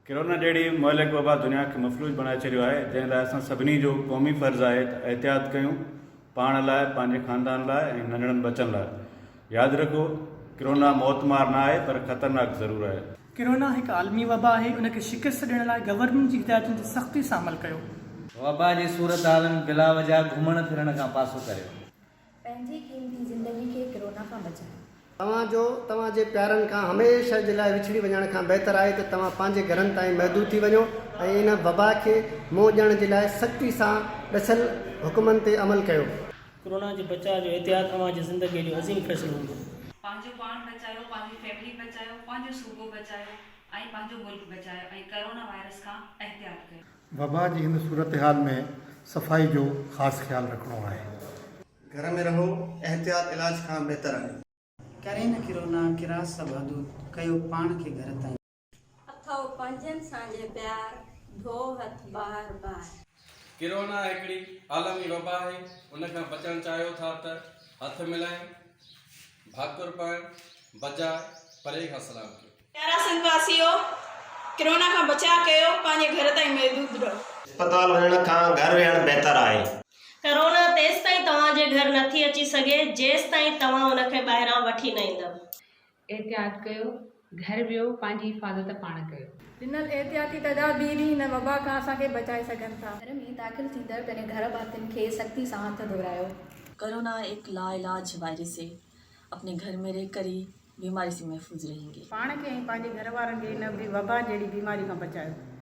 Corona جهڙي مهلڪ وبا دنيا کي مفلوج بڻائي ڇڏيو آهي، جنهن لاء اسان سڀني جو قومي فرض آهي ته احتياط ڪيون، پاڻ لاء، پنهنجي خاندان لاء ۽ ننڍڙن ٻچن لاء. ياد رکو، ڪرونا موتمار نه آهي پر خطرناڪ ضرور آهي. ڪرونا هڪ عالمي وبا آهي، ان کي شڪست ڏيڻ لاء گورنمينٽ جي هدايتن تي سختي سان عمل ڪيو. وبا جي صورتحال ۾ بلاوجهه گهمڻ ڦرڻ کان پاسو ڪريو. پنهنجي قيمتي زندگي کي ڪرونا کان بچايو. توهان جو توهان جي پيارن کان هميشه جي لاء وڇڙي وڃڻ کان بهتر آهي ته توهان پنهنجي گهرن تائين محدود ٿي وڃو ۽ ان وبا کي منهن ڏيڻ جي لاء سختي سان ڏسيل حڪمن تي عمل ڪيو. ڪرونا جي بچاء جو احتياط اوهان جي زندگيء جو عظيم فيصلو هوندو. پنهنجو پاڻ بچايو، پنهنجي فيملي بچايو، پنهنجو صوبو بچايو ۽ پنهنجو ملڪ بچايو ۽ ڪرونا وائرس کان احتياط ڪيو. وبا جي هن صورتحال ۾ صفائي جو خاص خيال رکڻو آهي. گهر ۾ رهو، احتياط علاج کان بهتر آهي. ڪري نه ڪرونا ڪراس سڀ حدود، ڪيو پاڻ کي گهر تائين. اٿئو پنهنجن سان جي پيار، ڌو هٿ بار بار. ڪرونا هڪڙي عالمي وبا آهي، ان کان بچڻ چاهيو ٿا ته هٿ ملائڻ، ڀاڪر پائڻ بجاء پري کان سلام ڪيو. پيارا سنڌ واسيو! ڪرونا کان بچاء ڪيو، پنهنجي گهر تائين محدود رهو. اسپتال وڃڻ کان گهر ويهڻ بهتر آهي. ڪرونا تيستائين توهان جي گهر نٿي اچي سگهي، جيستائين توهان ان کي ٻاهران وٺي نه ايندؤ. احتياط ڪيو، گهر ويهو، پنهنجي حفاظت پاڻ ڪيو. ڏنل احتياطي تدابير ئي هن وبا کان اسان کي بچائي سگهن ٿا. گهر ۾ داخل ٿيندڙ پنهنجي گهر ڀاتين کي سختي سان هٿ ڌورايو. ڪرونا ايڪ لاعلاج وائرس هي، اپني گهر ۾ رهه ڪر هي بيماري سي محفوظ رهين گي. پاڻ کي ۽ پنهنجي گهر وارن کي هن وبا جهڙي بيماري کان بچايو.